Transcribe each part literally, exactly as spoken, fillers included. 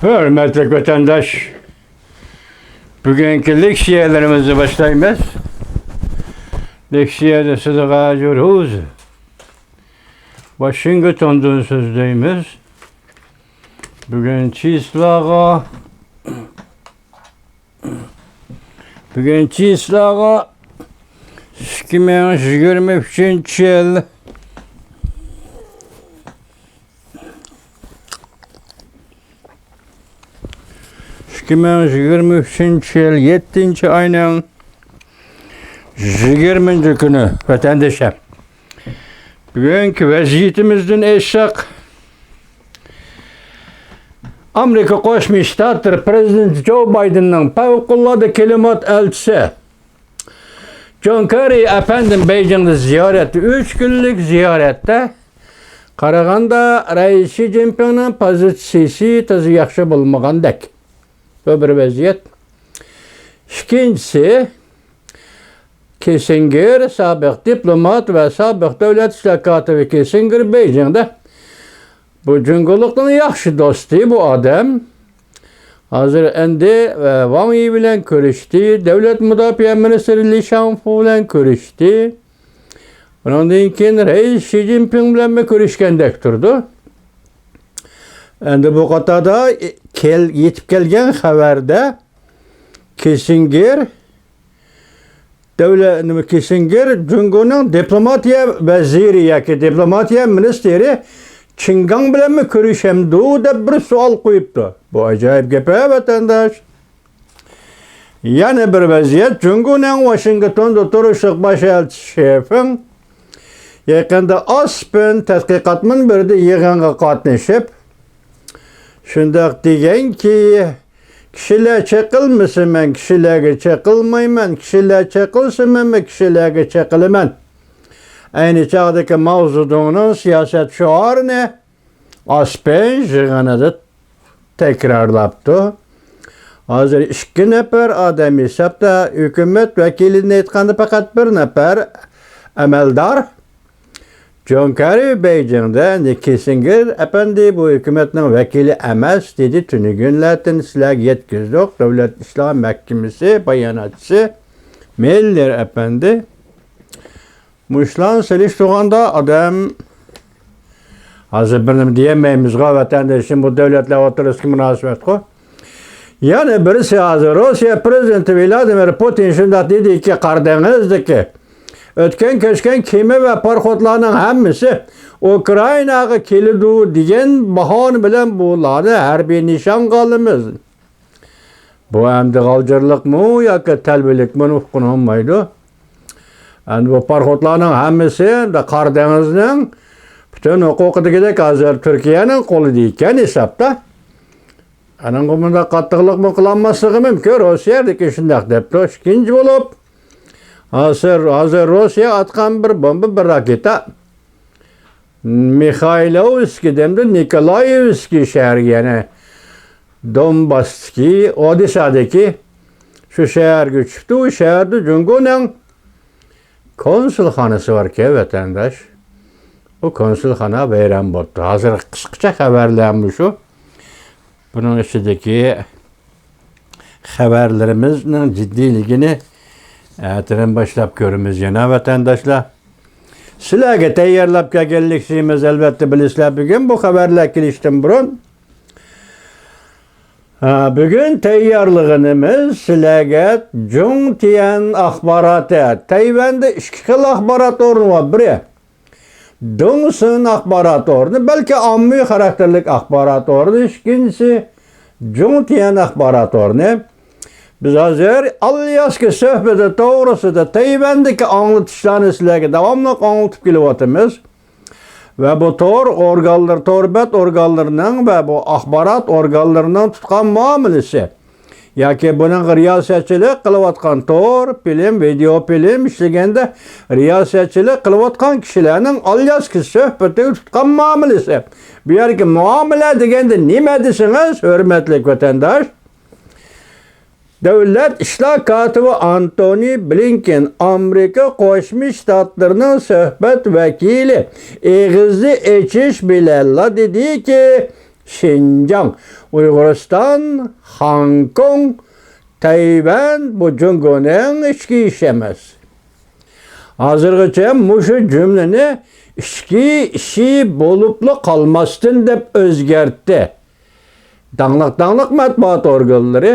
ھۆرمەتلىك ۋەتەنداش، بۈگۈنكى لېكسىيەلىرىمىزنى باشلايمىز. لېكسىيەدە سىزغا روز ۋاشىنگتوندىن سۆزلەيمىز. بۈگۈن چىسلاغا، بۈگۈن چىسلاغا ئىككى مىڭ يىگىرمە ئۈچىنچى يىل، ئىككى مىڭ يىگىرمە ئۈچىنچى يىل يەتتىنچى ئاينىڭ يىگىرمىنچى كۈنى، ۋەتەندىشىم. بۈگۈنكى ۋەزىيىتىمىزدىن ئېيتساق، ئامېرىكا قوشما شتاتلىرى پرېزىدېنتى جو بايدېننىڭ پەۋقۇلئاددە كىلىمات ئەلچىسى جون كېررى ئەپەندىم بېيجىڭدا زىيارەتتە، ئۈچ كۈنلۈك زىيارەتتە. قارىغاندا، رەئىس شى جىنپىڭنىڭ پوزىتسىيىسى تازا ياخشى بولمىغاندەك. بۇ بىر ۋەزىيەت. ئىككىنچىسى، كىسسىنگېر، سابىق دىپلومات ۋە سابىق دۆلەت ئىشلار كاتىپى كىسسىنگېر بېيجىڭدا. بۇ جۇڭگولۇقنىڭ ياخشى دوستى بۇ ئادەم. ھازىر ئەندى، ۋاڭ يى بىلەن كۆرۈشتى، دۆلەت مۇداپىئە مىنىستىرى لى شاڭفۇ بىلەن كۆرۈشتى. ئۇنىڭدىن كېيىن رەئىس شى جىنپىڭ بىلەنمۇ كۆرۈشكەندەك تۇرىدۇ. ئەندى بۇ قاتاردا كەل-، يېتىپ كەلگەن خەۋەردە كىسسىنگېر دۆلەت، نېمە، كىسسىنگېر جۇڭگونىڭ دىپلوماتىيە ۋەزىرى ياكى دىپلوماتىيە مىنىستىرى چېن گاڭ بىلەنمۇ كۆرۈشەمدۇ دەپ بىر سوئال قويۇپتۇ. بۇ ئاجايىپ گەپ-ھە، ۋەتەنداش. يەنە بىر ۋەزىيەت، جۇڭگونىڭ ۋاشىنگتوندا تۇرۇشلۇق باش ئەلچىسى شې فېڭ يېقىندا ئاسپېن تەتقىقات مۇنبىرىدە يىغىنغا قاتنىشىپ، شۇنداق دېگەنكى، كىشىلەر چېقىلمىسا، مەن كىشىلەرگە چېقىلمايمەن، كىشىلەر چېقىلسا، مەنمۇ كىشىلەرگە چېقىلىمەن. ئەينى چاغدىكى ماۋزېدۇڭنىڭ سىياسەت شوئارىنى ئاسپېن يىغىنىدا تەكرارلاپتۇ. ھازىر ئىككى نەپەر ئادەم ھېسابتا ھۆكۈمەت ۋەكىلىدىن ئېيتقاندا پەقەت بىر نەپەر ئەمەلدار. جون كېررى بېيجىڭدا، كىسسىنگېر ئەپەندى بۇ ھۆكۈمەتنىڭ ۋەكىلى ئەمەس، دېدى. تۈنۈگۈنلەردىن سىلەرگە يەتكۈزدۇق. دۆلەت ئىشلار مەھكىمىسى باياناتچىسى مىللېر ئەپەندى. مۇشۇلارنى سېلىشتۇرغاندا ئادەم، ھازىر بىر نېمە دېيەلمەيمىزغۇ، ۋەتەندىشىم، بۇ دۆلەتلەر ئوتتۇرىسىدىكى مۇناسىۋەتقۇ. يەنە بىرسى، ھازىر روسىيە پرېزىدېنتى ۋلادىمىر پۇتىن شۇنداق دېدىكى، قارا دېڭىزدىكى ئۆتكەن-كەچكەن كېمە ۋە پاراخوتلارنىڭ ھەممىسى ئۇكرائىناغا كېلىدۇ دېگەن باھانە بىلەن بۇلارنى ھەربىي نىشانغا ئالىمىز. بۇ ئەمدى غالجىرلىقمۇ ياكى تەلۋىلىكمۇ ئۇققىنى بولمايدۇ. ئەمدى بۇ پاراخوتلارنىڭ ھەممىسى قارا دېڭىزنىڭ پۈتۈن ھوقۇقىدىكىدەك ھازىر تۈركىيەنىڭ قولىدا ئىكەن ھېسابتا. ئانىڭغا بۇنداق قاتتىقلىقمۇ قىلالماسلىقى مۇمكىن. روسىيەدىكى شۇنداق دەپتۇ. ئىككىنچى بولۇپ، ھازىر، ھازىر روسىيە ئاتقان بىر بومبا، بىر راكېتا مىخايلوۋسكىي دەمدە نىكولايېۋسكىي شەھىرىگە، يەنى دونباستىكى، ئودېسادىكى شۇ شەھەرگە چۈشۈپتۇ. ئۇ شەھەردە جۇڭگونىڭ كونسۇلخانىسى باركەن، ۋەتەنداش. ئۇ كونسۇلخانا ۋەيران بوپتۇ. ھازىر قىسقىچە خەۋەرلەر مۇشۇ. بۇنىڭ ئىچىدىكى خەۋەرلىرىمىزنىڭ جىددىيلىكىنى ئەتىدىن باشلاپ كۆرىمىز يەنە، ۋەتەنداشلار. سىلەرگە تەييارلاپ كەلگەنلىكىمىز، ئەلۋەتتە، بىلىسىلەر، بۈگۈن بۇ خەۋەرلەر كېلىشتىن بۇرۇن، ھە، بۈگۈن تەييارلىغىنىمىز سىلەرگە جۇڭتيەن ئاخباراتى. تەيۋەندە ئىككى خىل ئاخبارات ئورنى بار. بىرى دۇڭسىن ئاخبارات ئورنى، بەلكى ئاممىۋى خاراكتېرلىك ئاخبارات ئورنى، ئىككىنچىسى جۇڭتيەن ئاخبارات ئورنى. بىز ھازىر ئالياسكا سۆھبىتى توغرىسىدا تەيۋەندىكى ئاڭلىتىشلارنى سىلەرگە داۋاملىق ئاڭلىتىپ كېلىۋاتىمىز. ۋە بۇ تور ئورگانلىرى، تور بەت ئورگانلىرىنىڭ ۋە بۇ ئاخبارات ئورگانلىرىنىڭ تۇتقان مۇئامىلىسى ياكى بۇنىڭغا رىياسەتچىلىك قىلىۋاتقان، تور، فىلىم، ۋىدېئو فىلىم ئىشلىگەندە رىياسەتچىلىك قىلىۋاتقان كىشىلەرنىڭ ئالياسكا سۆھبىتىگە تۇتقان مۇئامىلىسى. بۇ يەردىكى مۇئامىلە دېگەندە نېمە دېسىڭىز، ھۆرمەتلىك ۋەتەنداش، دۆلەت ئىشلار كاتىپى ئانتونى بلىنكېن، ئامېرىكا قوشما شتاتلىرىنىڭ سۆھبەت ۋەكىلى، ئېغىزنى ئېچىش بىلەنلا دېدىكى، شىنجاڭ، ئۇيغۇرىستان، خوڭكوڭ، تەيۋەن بۇ جۇڭگونىڭ ئىچكى ئىشى ئەمەس. ھازىرغىچە مۇشۇ جۈملىنى ئىچكى ئىشى بولۇپلا قالماستىن دەپ ئۆزگەرتتى. داڭلىق-داڭلىق مەتبۇئات ئورگانلىرى.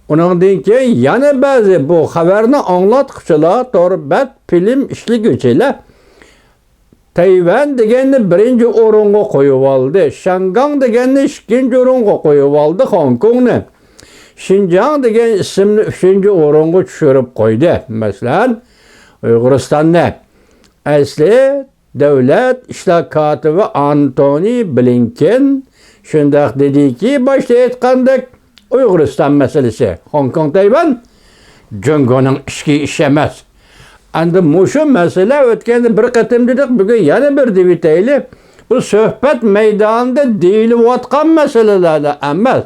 ئۇنىڭدىن كېيىن يەنە بەزى بۇ خەۋەرنى ئاڭلاتقۇچىلار، تور بەت، فىلىم ئىشلىگۈچىلەر تەيۋەن دېگەننى بىرىنچى ئورۇنغا قويۇۋالدى، شياڭگاڭ دېگەننى ئىككىنچى ئورۇنغا قويۇۋالدى، خوڭكوڭنى، شىنجاڭ دېگەن ئىسىمنى ئۈچىنچى ئورۇنغا چۈشۈرۈپ قويدى. مەسىلەن، ئۇيغۇرىستاننى ئەسلى دۆلەت ئىشلار كاتىپى ئانتونى بلىنكېن شۇنداق دېدىكى، باشتا ئېيتقاندەك، ئۇيغۇرىستان مەسىلىسى، خوڭكوڭ، تەيۋەن جۇڭگونىڭ ئىچكى ئىشى ئەمەس. ئەمدى مۇشۇ مەسىلە ئۆتكەندە بىر قېتىم دېدۇق، بۈگۈن يەنە بىر دېيىۋېتەيلى. بۇ سۆھبەت مەيدانىدا دېيىلىۋاتقان مەسىلىلەردە ئەمەس،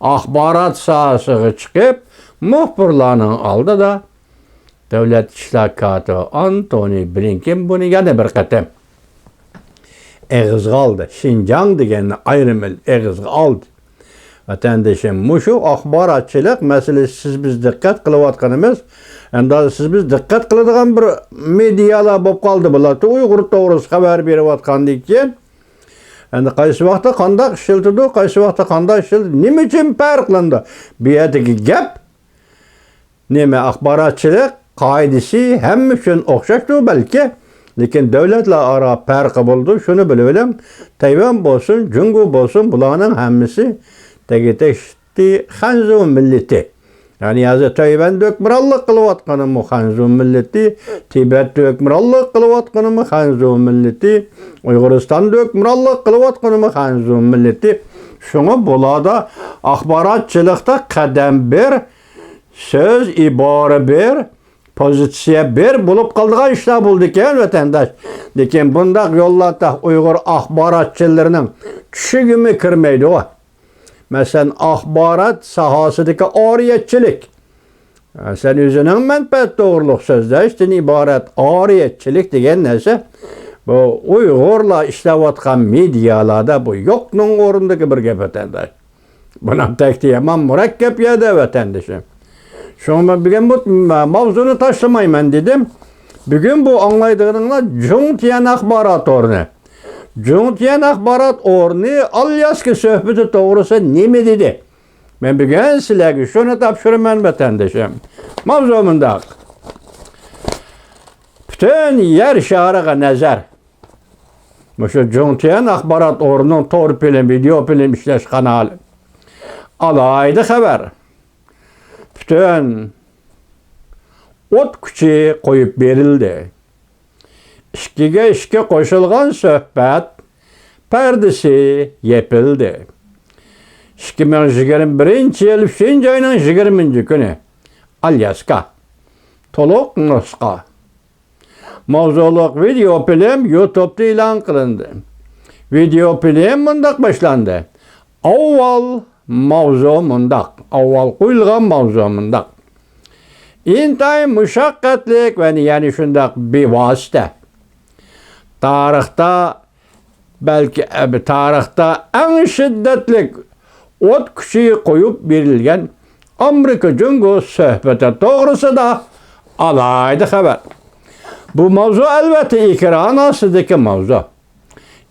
ئاخبارات ساھەسىگە چىقىپ، مۇخبىرلارنىڭ ئالدىدا دۆلەت ئىشلار كاتىپى ئانتونى بلىنكېن بۇنى يەنە بىر قېتىم ئېغىزغا ئالدى. شىنجاڭ دېگەننى ئايرىم ئېغىزغا ئالدى. ۋەتەندىشىم، مۇشۇ ئاخباراتچىلىق مەسىلىسى سىز بىز دىققەت قىلىۋاتقىنىمىز، ئەمدى سىز بىز دىققەت قىلىدىغان بىر مېدىيالار بولۇپ قالدى بۇلار. ئۇيغۇر توغرىسىدا خەۋەر بېرىۋاتقاندىن كېيىن، ئەمدى قايسى ۋاقىتتا قانداق ئىشلىتىدۇ، قايسى ۋاقىتتا قانداق ئىشلىتىدۇ، نېمە ئۈچۈن پەرقلىنىدۇ؟ بۇ يەردىكى گەپ نېمە، ئاخباراتچىلىق قائىدىسى ھەممە ئۈچۈن ئوخشاشتۇ بەلكى، لېكىن دۆلەتلەر ئارا پەرقى بولىدۇ، شۇنى بىلىۋېلىڭ. تەيۋەن بولسۇن، جۇڭگو بولسۇن، بۇلارنىڭ ھەممىسى تەگدەشتى خەنزۇ مىللىتى. يەنى ھازىر تەيۋەندە ھۆكۈمرانلىق قىلىۋاتقىنىمۇ خەنزۇ مىللىتى، تىبەتتە ھۆكۈمرانلىق قىلىۋاتقىنىمۇ خەنزۇ مىللىتى، ئۇيغۇرىستاندا ھۆكۈمرانلىق قىلىۋاتقىنىمۇ خەنزۇ مىللىتى. شۇڭا بۇلاردا ئاخباراتچىلىقتا قەدەم بىر، سۆز، ئىبارە بىر، پوزىتسىيە بىر بولۇپ قالىدىغان ئىشلار بولىدىكەن، ۋەتەنداش. لېكىن بۇنداق يوللاردا ئۇيغۇر ئاخباراتچىلىرىنىڭ چۈشىگىمۇ كىرمەيدىغۇ. مەسىلەن، ئاخبارات ساھەسىدىكى ئارىيەتچىلىك. سەن ئۆزۈڭنىڭ مەنپەئەت توغرۇلۇق سۆزلەشتىن ئىبارەت ئارىيەتچىلىك دېگەن نەرسە، بۇ ئۇيغۇرلار ئىشلەۋاتقان مېدىيالاردا بۇ يوقنىڭ ئورنىدىكى بىر گەپ، ۋەتەنداش. بۇنىڭ تەكتى يامان مۇرەككەپ يەردە، ۋەتەندىشىم. شۇڭا مەن بۈگۈن بۇ ماۋزۇنى تاشلىمايمەن دېدىم. بۈگۈن بۇ ئاڭلايدىغىنىڭلار جۇڭتيەن ئاخبارات ئورنى. جۇڭتيەن ئاخبارات ئورنى ئالياسكا سۆھبىتى توغرىسىدا نېمە دېدى؟ مەن بۈگۈن سىلەرگە شۇنى تاپشۇرىمەن، ۋەتەندىشىم. ماۋزۇ مۇنداق. پۈتۈن يەر شارىغا نەزەر. مۇشۇ جۇڭتيەن ئاخبارات ئورنىنىڭ تور فىلىم، ۋىدېئو فىلىم ئىشلەش قانالى. ئالاھىدە خەۋەر. پۈتۈن ئوت كۈچى قويۇپ بېرىلدى. ئىككىگە ئىككى قوشۇلغان سۆھبەت پەردىسى يېپىلدى. ئىككى مىڭ يىگىرمە بىرىنچى يىل ئۈچىنچى ئاينىڭ يىگىرمىنچى كۈنى. ئالياسكا. تولۇق نۇسخا. ماۋزۇلۇق ۋىدېئو فىلىم يۇتۇبتا ئېلان قىلىندى. ۋىدېئو فىلىم مۇنداق باشلاندى. ئاۋۋال ماۋزۇ مۇنداق. ئاۋۋال قويۇلغان ماۋزۇ مۇنداق. ئىنتايىن مۇشەققەتلىك ۋە يەنە شۇنداق بىۋاسىتە. تارىختا بەلكى ئەب-، تارىختا ئەڭ شىددەتلىك ئوت كۈچى قويۇپ بېرىلگەن ئامېرىكا جۇڭگو سۆھبىتى توغرىسىدا ئالاھىدە خەۋەر. بۇ ماۋزۇ، ئەلۋەتتە، ئېكران ئاستىدىكى ماۋزۇ.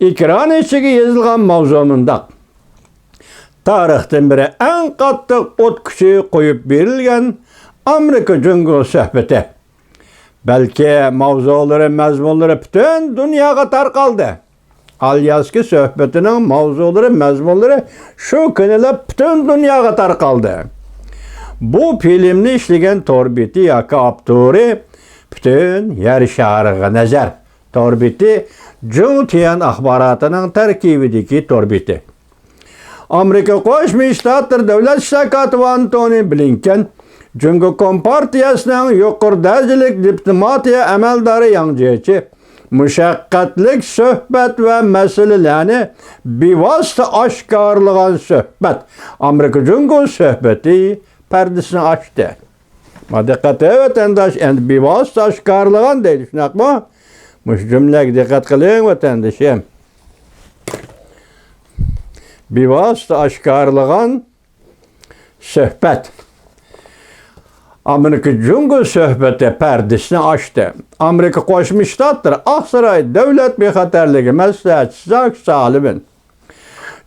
ئېكران ئىچىگە يېزىلغان ماۋزۇ مۇنداق. تارىختىن بېرى ئەڭ قاتتىق ئوت كۈچى قويۇپ بېرىلگەن ئامېرىكا جۇڭگو سۆھبىتى. بەلكى ماۋزۇلىرى، مەزمۇنلىرى پۈتۈن دۇنياغا تارقالدى. ئالياسكا سۆھبىتىنىڭ ماۋزۇلىرى، مەزمۇنلىرى شۇ كۈنىلا پۈتۈن دۇنياغا تارقالدى. بۇ فىلىمنى ئىشلىگەن تور بېتى ياكى ئاپتورى پۈتۈن يەر شارىغا نەزەر. تور بېتى جۇڭتيەن ئاخباراتىنىڭ تەركىبىدىكى تور بېتى. ئامېرىكا قوشما شتاتلىرى دۆلەت ئىشلار كاتىپى ئانتونى بلىنكېن، جۇڭگو كومپارتىيەسىنىڭ يۇقىرى دەرىجىلىك دىپلوماتىيە ئەمەلدارى ياڭ جيېچى مۇشەققەتلىك سۆھبەت ۋە مەسىلىلەرنى بىۋاسىتە ئاشكارىلىغان سۆھبەت، ئامېرىكا جۇڭگو سۆھبىتى پەردىسىنى ئاچتى. ما دىققەت، ۋەتەنداش، ئەمدى بىۋاسىتە ئاشكارىلىغان دەيدۇ، شۇنداقمۇ؟ مۇشۇ جۈملىگە دىققەت قىلىڭ، ۋەتەندىشىم. بىۋاسىتە ئاشكارىلىغان سۆھبەت. ئامېرىكا جۇڭگو سۆھبىتى پەردىسىنى ئاچتى. ئامېرىكا قوشما شتاتلىرى ئاقساراي دۆلەت بىخەتەرلىكى مەسلىھەتچىسى زاك سالىۋان،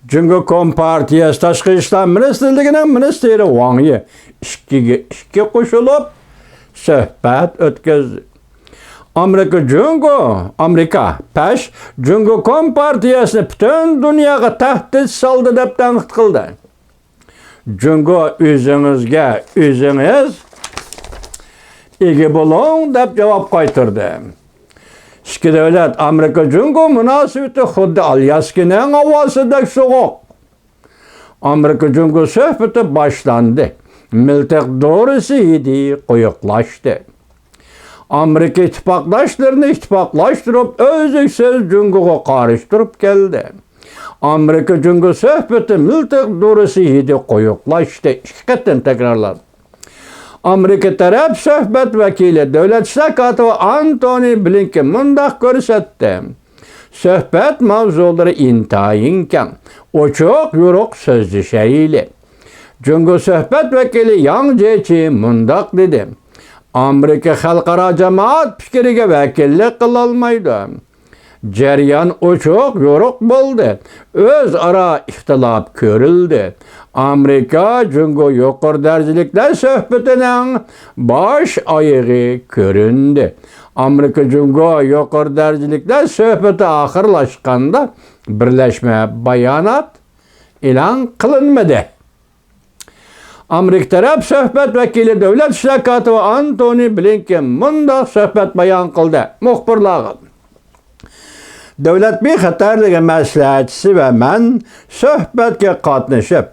جۇڭگو كومپارتىيەسى تاشقى ئىشلار مىنىستىرلىكىنىڭ مىنىستىرى ۋاڭ يى ئىككىگە ئىككى قوشۇلۇپ سۆھبەت ئۆتكۈزدى. ئامېرىكا جۇڭگو، ئامېرىكا پەش جۇڭگو كومپارتىيەسىنى پۈتۈن دۇنياغا تەھدىت سالدى دەپ تەنقىد قىلدى. جۇڭگو ئۆزىڭىزگە ئۆزىڭىز ئىگە بولۇڭ دەپ جاۋاب قايتۇردى. ئىككى دۆلەت ئامېرىكا جۇڭگو مۇناسىۋىتى خۇددى ئالياسكىنىڭ ھاۋاسىدەك سوغۇق. ئامېرىكا جۇڭگو سۆھبىتى باشلاندى. مىلتىق دورىسى ھىدى قويۇقلاشتى. ئامېرىكا ئىتتىپاقداشلىرىنى ئىتتىپاقلاشتۇرۇپ، ئۈزلۈكسىز جۇڭگوغا قارشى تۇرۇپ كەلدى. ئامېرىكا جۇڭگو سۆھبىتى مىلتىق دورىسى ھىدى قويۇقلاشتى. ئىككى قېتىم تەكرارلاندى. ئامېرىكا تەرەپ سۆھبەت ۋەكىلى، دۆلەت ئىشلار كاتىپى ئانتونى بلىنكېن مۇنداق كۆرسەتتى: سۆھبەت ماۋزۇلىرى ئىنتايىن كەڭ، ئوچۇق-يورۇق سۆزلىشەيلى. جۇڭگو سۆھبەت ۋەكىلى ياڭ جيېچى مۇنداق دېدى: ئامېرىكا خەلقئارا جامائەت پىكرىگە ۋەكىللىك قىلالمايدۇ. جەريان ئوچۇق-يورۇق بولدى. ئۆزئارا ئىختىلاپ كۆرۈلدى. ئامېرىكا جۇڭگو يۇقىرى دەرىجىلىكلەر سۆھبىتىنىڭ باش ئايىغى كۆرۈندى. ئامېرىكا جۇڭگو يۇقىرى دەرىجىلىكلەر سۆھبىتى ئاخىرلاشقاندا، بىرلەشمە بايانات ئېلان قىلىنمىدى. ئامېرىكا تەرەپ سۆھبەت ۋەكىلى، دۆلەت ئىشلار كاتىپى ئانتونى بلىنكېن مۇنداق سۆھبەت بايان قىلدى مۇخبىرلارغا: دۆلەت بىخەتەرلىكى مەسلىھەتچىسى ۋە مەن سۆھبەتكە قاتنىشىپ،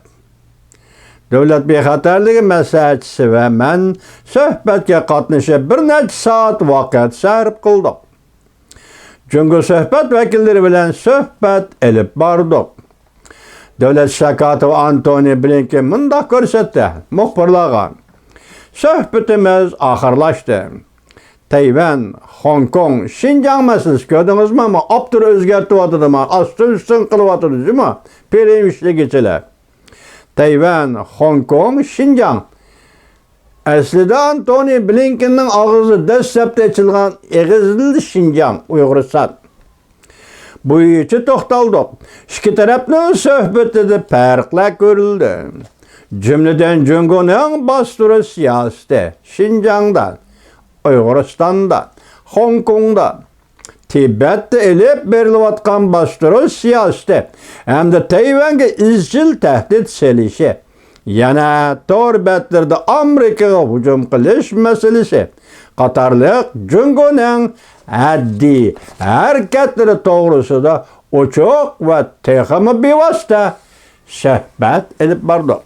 دۆلەت بىخەتەرلىكى مەسلىھەتچىسى ۋە مەن سۆھبەتكە قاتنىشىپ، بىر نەچچە سائەت ۋاقىت سەرپ قىلدۇق. جۇڭگو سۆھبەت ۋەكىللىرى بىلەن سۆھبەت ئېلىپ باردۇق. دۆلەت ئىشلار كاتىپى ئانتونى بلىنكېن مۇنداق كۆرسەتتى مۇخبىرلارغا: سۆھبىتىمىز ئاخىرلاشتى. تەيۋەن، خوڭكوڭ، شىنجاڭ مەسىلىسى، كۆردىڭىزمۇ؟ ما ئاپتور ئۆزگەرتىۋاتىدۇ، ما ئاستىن-ئۈستۈن قىلىۋاتىدۇ جۇمۇ، پېرىمىشلىگىچىلەر. تەيۋەن، خوڭكوڭ، شىنجاڭ. ئەسلىدە ئانتونى بلىنكېننىڭ ئاغزىدا دەسلەپتە ئېچىلغان ئېغىز دىلى شىنجاڭ، ئۇيغۇرىستان بويىچە توختالدۇق. ئىككى تەرەپنىڭ سۆھبىتىدە پەرقلەر كۆرۈلدى. جۈملىدىن جۇڭگونىڭ باستۇرۇش سىياسىتى شىنجاڭدا، ئۇيغۇرىستاندا، خوڭكوڭدا، تىبەتتە ئېلىپ بېرىلىۋاتقان باستۇرۇش سىياسىتى ھەمدە تەيۋەنگە ئىزچىل تەھدىت سېلىشى، يەنە تور بەتلىرىدە ئامېرىكىغا ھۇجۇم قىلىش مەسىلىسى قاتارلىق جۇڭگونىڭ ھەددىي ھەرىكەتلىرى توغرىسىدا ئوچۇق ۋە تېخىمۇ بىۋاسىتە سۆھبەت ئېلىپ باردۇق.